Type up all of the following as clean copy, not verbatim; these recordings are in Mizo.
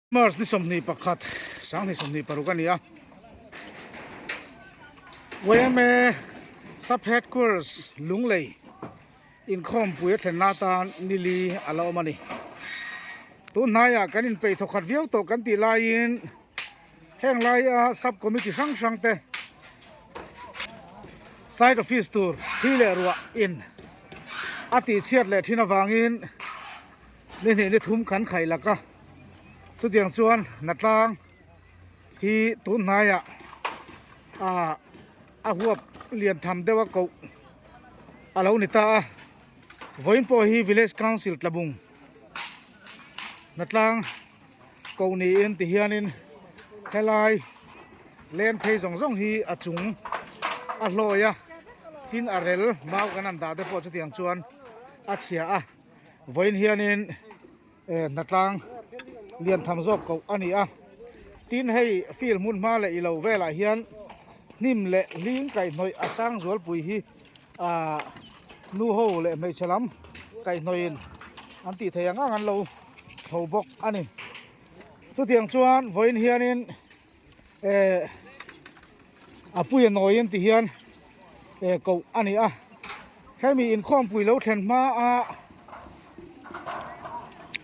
March ni 21, 2026 a ni a. Yma Sub Headquarters Lunglei inkhawmpui a thlenna atan nili a la awm a ni. Tun hnaiah kan inpeih thawkhat viau tawh kan tih laiin heng laia Sub Committee hrang hrang te Side Office tur thli leh ruah in a tihchhiat leh thin avangin Ni hnih ni thum kan khaih lak a, chutiang chuan Natlang hi tun hnaiah ah a huap lian tham deuh a koh a lo ni ta a, vawiin pawh hi village council tlabung Natlang koh niin ti hianin helai len phei zawng zawng hi a chung a hlawi a, tin a rel mau kan han dah te pawh chutiang chuan a chhia a. Vawiin hianin hnatlang lian tham zawk koh a ni a, tin hei field hmun hma leh ilo velah hian hnim leh hling kaihhnawih a sang zualpui hi ahh nu ho leh hmeichhe lam kaihhnawihin an tih theih ang ang an lo tho bawk a ni. Chutiang chuan vawiin hianin. Eh a puia nawiin ti hian eh koh a ni a hemi inkhawmpui lo thlen hma a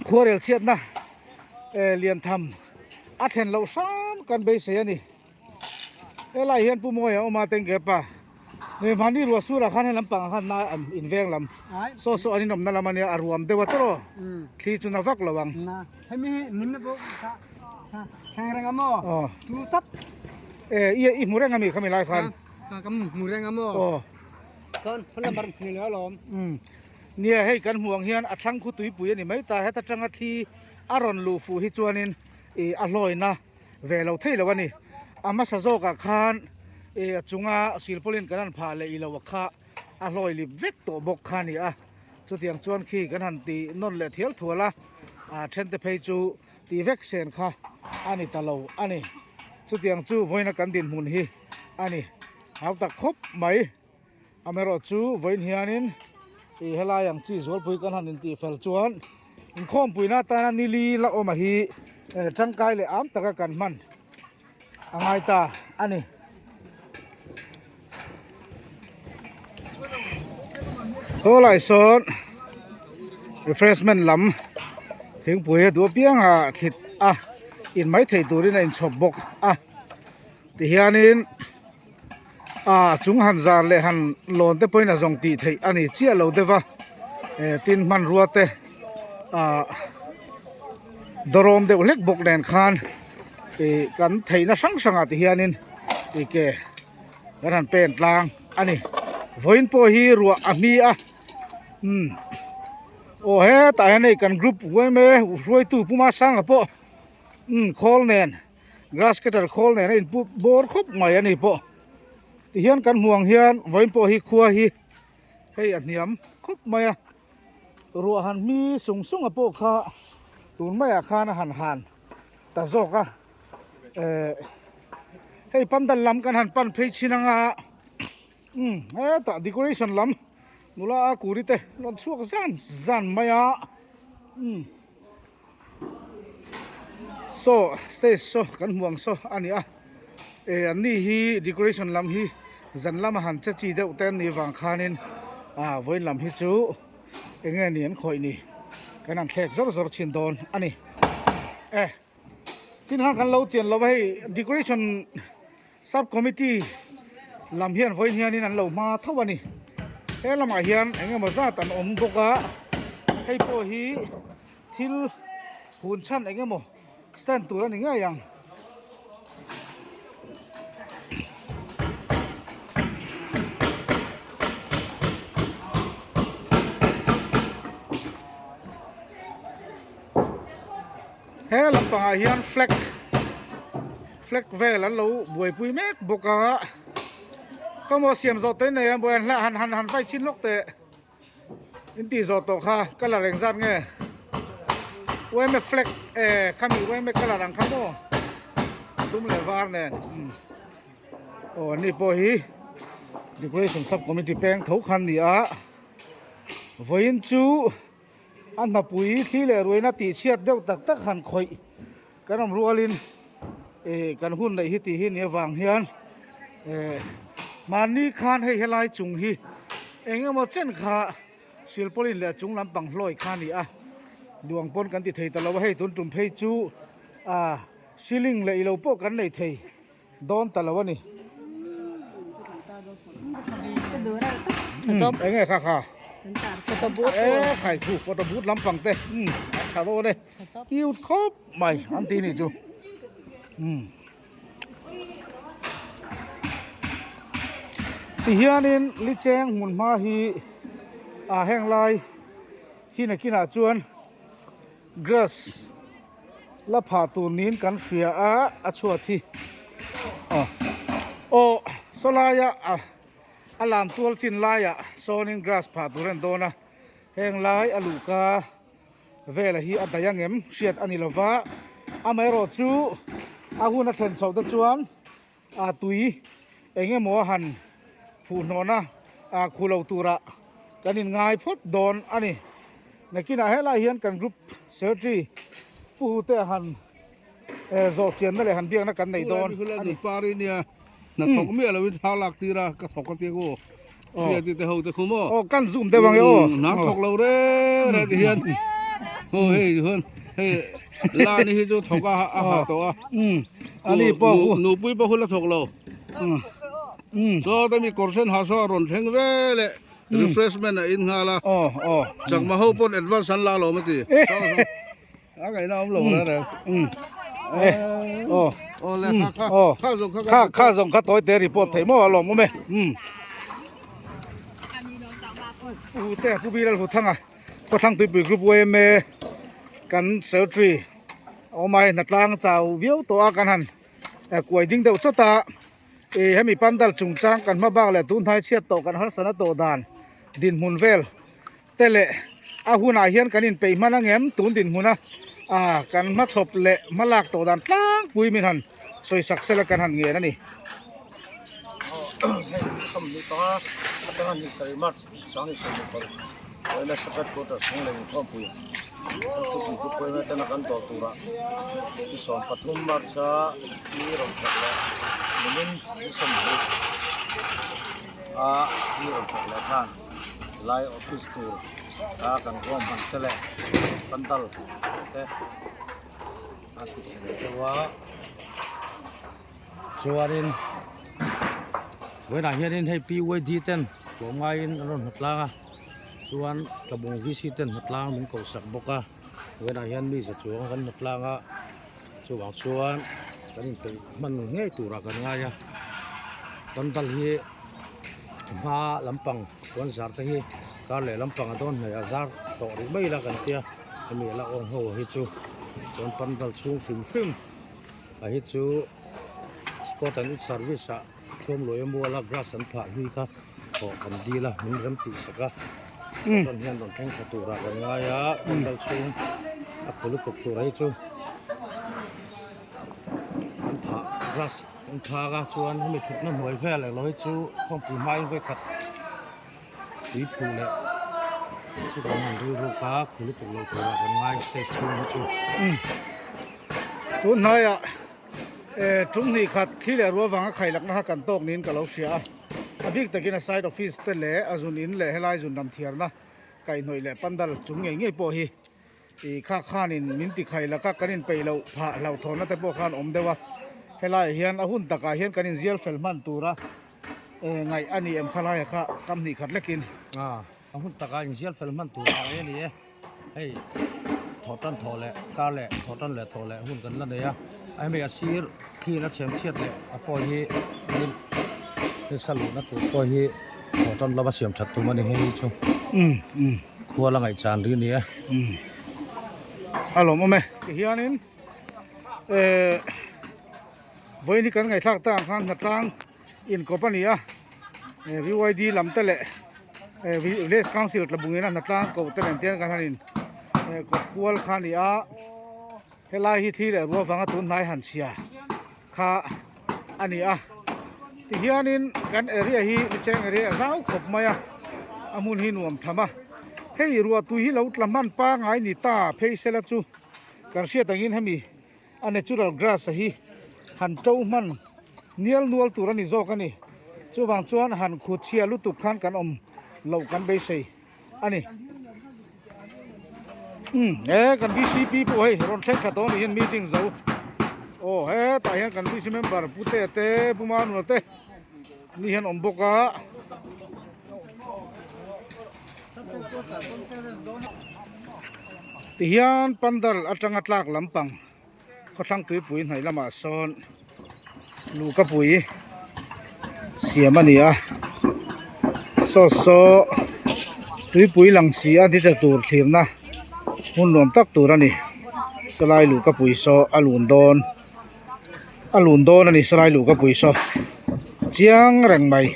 khuarel chhiatna eh lian tham a thlen loh hram kan beisei a ni helai hian pu Mawia a awm a tengge pa hei mahni ruah surah khan he lampangah khan nai an inveng lam saw saw an inawmna lam a nia a ruam deuh a tawrh aw thli chu na vak lo ang. Hemi hi nimna pawh kha thleng reng a maw? Aw. Tu tap. E i i hmu reng a mi khami lai khan? Ka ka hmu reng a maw? Aw. Chuan phone number hmu leh alawm. Umm. Nia hei kan hmu ang hian a thlang khu tuipui a ni mai ta heta tanga thli a rawn luh fuh hi chuanin ih a hlawina ve lo thei lo a ni. A hmasa zawkah khan ih a chunga silpawlin kan han phah leh ilo a kha a hlawi lip vek tawh bawk kha a ni a. Chutiang chuan khi kan han ti nawn leh thial thual a, a thente phei chu tih vek sen kha a ni ta lo a ni. Chutiang chu vawiina kan dinhmun hi a ni hau tak khawp mai. Amaherawh chu vawiin hianin ih helai ang chi zualpui kan han intih fel chuan inkhawmpuina atana nili la awma hi tangkai leh am taka kan hman. A ngai ta a ni. Saw lai sawn refreshment lam thingpui a duh apiang ah thlit a in mai thei turin a inchhawp bawk a tihianin ah chung han zar leh han lawn te pawhin a zawng tih theih a ni chiah lo deuh va eh tin hmanrua te ah dawrawm deuh hlek bawk nen khan ih kan theihna hrang hrangah ti hianin ih ke kan han pen tlang a ni vawiin pawh hi ruah a hmi a umm aw hetah hian hei kan group yma hruaitu Puma Sanga pawh umm khawl nen. Grass cutter khawl nen a in pu bawr khawp mai a ni pawh tihian kan hmu ang hian vawiin pawh hi khua hi hei a hniam khawp mai a ruah han hmi sung sung a pawh kha tun maiah khan a han han ta zawk a eh hei pandal lam kan han pan phei chin anga umm hetah decoration lam nula a kuri te rawn chhuak zan zan mai a umm. Saw stage saw kan hmu ang saw a ni a eh an ni hi decoration lam hi zan lama han che chi deuh te an nih vang khanin ah vawiin lam hi chu eng nge ni an khawih ni kan han thlek zawr zawr thin dawn a ni eh chin khan kan lo chian lo va hei decoration Sub committee lam hian vawiin hianin an lo hma tho a ni. He lamah hian eng emaw zat an awm bawk a, hei pawh hi thil hun chhan eng emaw stand tur a ni ngei ang. He lampangah hian flag flag vel an lo buaipui mek bawk a khawmaw siam zawh tawh in nei a buai an hla han han han vai chin lawk teh in tih zawh tawh kha colour eng zat nge yma flag eh khami yma colour ang kha maw a dum leh var nen umm aw ani pawh hi decoration sub committee peng tho khan ni a vawiin chu. A hnapui thli leh ruaina tih chhiat deuh tak tak han khawih. Kan awm rualin eh kan hun neih hi tih hi ni avang hian eh mahni khan hei helai chung hi eng emaw chen kha silpawlin leh a chung lampang hlawi kha a ni a, duang pawn kan ti thei ta lo a, hei tun tum phei chu ah ceiling leh ilo pawh kan nei thei dawn ta lo a ni. Eng nge kha kha e khai thu photo booth lampang te a tha dawn e cute khawp mai an ti nih chu umm tihianin licheng hmun hma hi ah heng lai hi nakinah chuan grass la phah tur niin kan hria a a chhuat hi aw aw saw laia a a lam tual chin laiah sawnin grass phah tur a ni dawn a heng lai a luhka vela hi a daih ang em hriat a ni lova amaherawh chu a hun a thlen chhoh te chuan a tui eng emaw a han phuhhnawhna ah khu lo turah kan inngai phawt dawn a ni. Nakinah helai hian kan group secretary Pu Hute a han zawh chianna leh han biakna kan nei dawn a ni. Hnathawk miah loin thla lak tir a ka thawk a tia ku hriati te ho te khu maw. Aw kan zoom deuh ang e aw. Hna thawk lo reng reng ti hian aw hei chuan hei lani hi chu thawk a a ha tawh a. Ani pawh khu. Nupui pawh khu la thawk lo. Saw te mi kawr sen ha saw a rawn thleng ve leh refreshment a in nghal a. Aw aw. Chakma ho pawn advance an la alawm a ti. A ngaihna awm lo reng reng. Aw. Aw le kha kha. Aw. Kha zawng kha Kha kha zawng kha tawi te report thei maw alawm awm e. Um. U te Pu Bilal Huthanga Khawthlang Tuipui Group YMA kan secretary awm ai hnatlang chau viau tawh a kan han kuai ding deuh chawt a. Ih hemi pandal chungchang kan hma bak leh tun hnai chhiat tawh kan harsana tawh dan dinhmun vel te leh a hunah hian kan inpeih hman ang em tun dinhmuna ah kan hmachhawp leh hma lak tawh dan tlangpui min han sawi sak sela kan han ngen a ni. Lai office tur a kan ruahman te leh pandal te a ti chhe leh deuh a chuanin vawiinah hianin hei PYD ten tlawm ngaiin an rawn hmu tlang a chuan tlabung VC ten hmu tlang min koh sak bawk a vawiinah hian mi za chuang kan hmu tlang a chuvang chuan kan inpeih hman ngei turah kan ngai a pandal hi. Hma lampang chuan zar te hi kar leh lampang a dawn hnaih a zar tawh rih mai ila kan tia hemi a la awng ho hi chu chuan pandal chhung hrim hrim a hi chu sport and youth service ah thuamluai a mual a grass an phah hlui kha thawh kan dil a min rem tih sak a chuan hian rawn thleng thla turah kan ngai a pandal chhung a khu lutuk tur hi chu kan phah grass. Kan phak a chuan hemi thutna hnuai vel englo hi chu khawmpui hmain vawikhat tui phuh leh chu kan han rilruk a khu lutuk lo turah kan ngai stage chhung hi chu. Tun hnaiah eh tum hnih khat thli leh ruah vanga khai lakna kha kan tawk niin ka lo hria a, a bik takin a side office te leh a zun in leh helai zun lam thiarna kaihhnawih leh pandal chung ngei ngei pawh hi Ih kha khanin min ti khaih laka kan inpeih loh phah hlauhthawnna te pawh khan awm deuh a, helaiah hian a hun takah hian kan inzial fel hman tura eh ngaih a ni em kha laiah kha kam hnih khat lekin. A hun takah inzial fel hman tura ngaih a ni e, hei thawh tan thawh leh kar leh thawh tan leh thawh leh hun kan la nei a, hemi a sir thil a chhem chhiat leh a pawh hi nasa luhna tur pawh hi thawh tan lova siam that tum a ni hei chu. Khua la ngaihchan ri a ni e. A lawmawm e. Tihianin eh vawiin hi kan ngaihthlak tak ang khan hnatlang inkawp a ni a eh BYD lam te leh eh village council tla bungin a hnatlang koh te nen te hian kan han in eh kawp kual kha a ni a helai hi thli leh ruah vanga tun hnai han chhia kha a ni a tihianin kan area hi cheng area a zau khawp mai a a hmun hi nuam tham a hei ruah tui hi lo tla hman pangai ni ta phei sela chu kan hriat angin hemi. A natural grass a hi han to hman nial nual tur a ni zawk a ni. Chuvang chuan han khu chhia lutuk khan kan awm loh kan beisei a ni. Umm he kan VCP pawh hei rawn thleng thla tawh a ni hian meeting zo. Aw hetah hian kan VC member Pu Te te Pu Manuna te ni hian awm bawk a. Tihian pandal atanga tlak lampang khawthlang tuipui hnaih lamah sawn luhkapui siam a ni a saw saw tuipui lang si a ni tla tur thlirna hmun nuam tak tur a ni sawlai luhkapui saw a lun dawn a lun dawn a ni sawlai luhkapui saw chiang reng mai.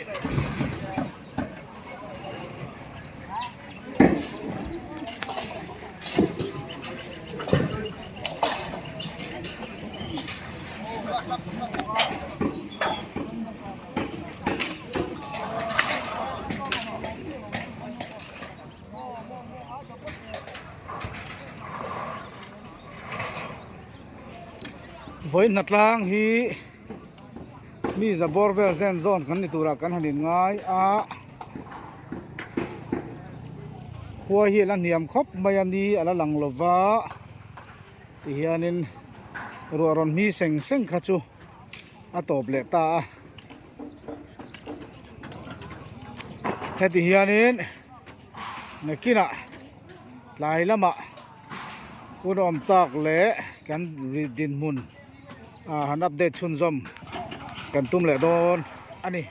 Vawi hnatlang hi mi za bawr vel zen zawn kan ni turah kan han in ngai a khua hi a la hniam khawp mai a ni a la lang lo va tihianin ruah rawn hmi seng seng kha chu a tawp leh ta a heti hianin nakinah tlai lamah hun awm tak leh kan dinhmun ah han update chhunzawm kan tum leh dawn a ni.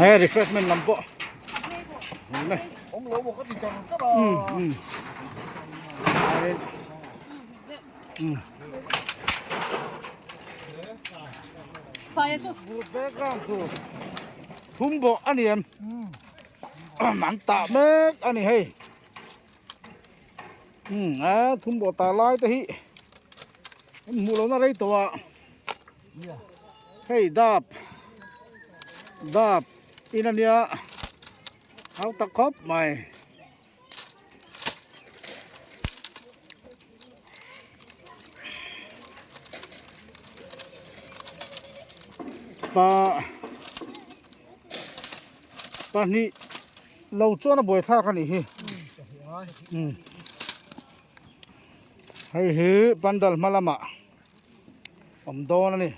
He refreshment lam pawh Background tur thum bawh a ni em an tah mek a ni hei a thum bawh tah lai te hi an hmuh lohna rei tawh a hei dap dap in a nia hau tak khawp mai. Pa pahnih lo chuan a buaithlak a nih hi umm hei hi pandal hma lamah awm dawn a ni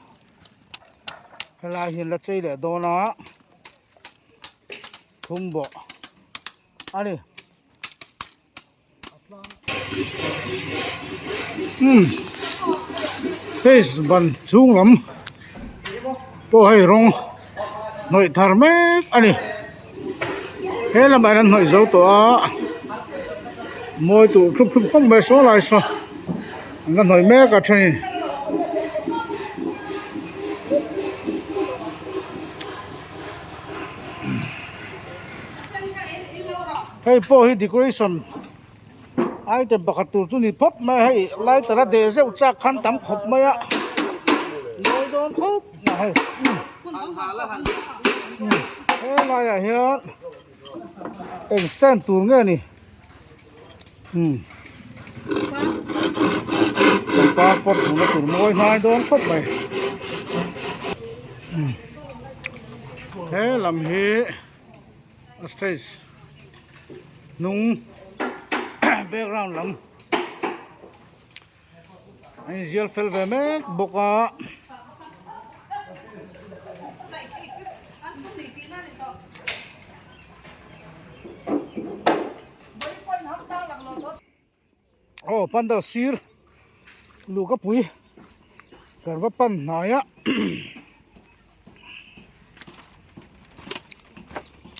helai hi an la chei leh dawn a thum bawh. A ni. Umm stage ban chhung lam pawh hei rawng hnawih thar mek a ni he lamah hian an hnawih zo tawh a mawi tur thlup thlup khawp mai saw lai saw an la hnawih mek a thenin. Hei pawh hi decoration item pakhat tur chu ni phawt mai a hei lighter a deh zeuh chak khan tam khawp mai a mawi dawn khawp mai hei helaiah hian eng stand tur nge ni umm pangpar pot hmuhna tur mawi hnai dawn khawp mai he lam hi. A stage hnung background lam a inzial fel ve mek bawk a. Aw pandal sir luhkapui kan va pan hnai a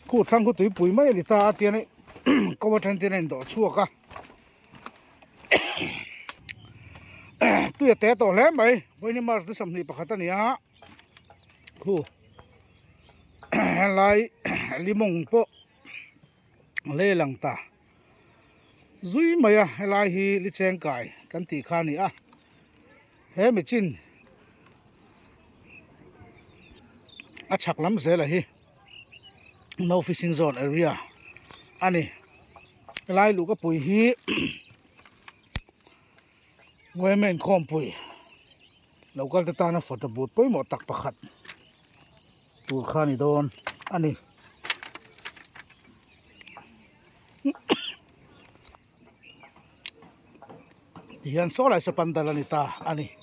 khu thlang khu tuipui mai a ni ta a tian ko atang ten a in dawh chhuak a tui a te tawh hle mai vawiin march ni 21 a ni a khu helai limawng pawh le lang ta. Zui mai a helai hi li cheng kai kan tih kha a ni a he michin A chhak lam zela hi no fishing zone area a ni. Helai luh ka pui hi women khawmpui local te tana photo booth pawimawh tak pakhat tur kha a ni dawn a ni. Tihian saw lai saw pandal a ni ta a ni.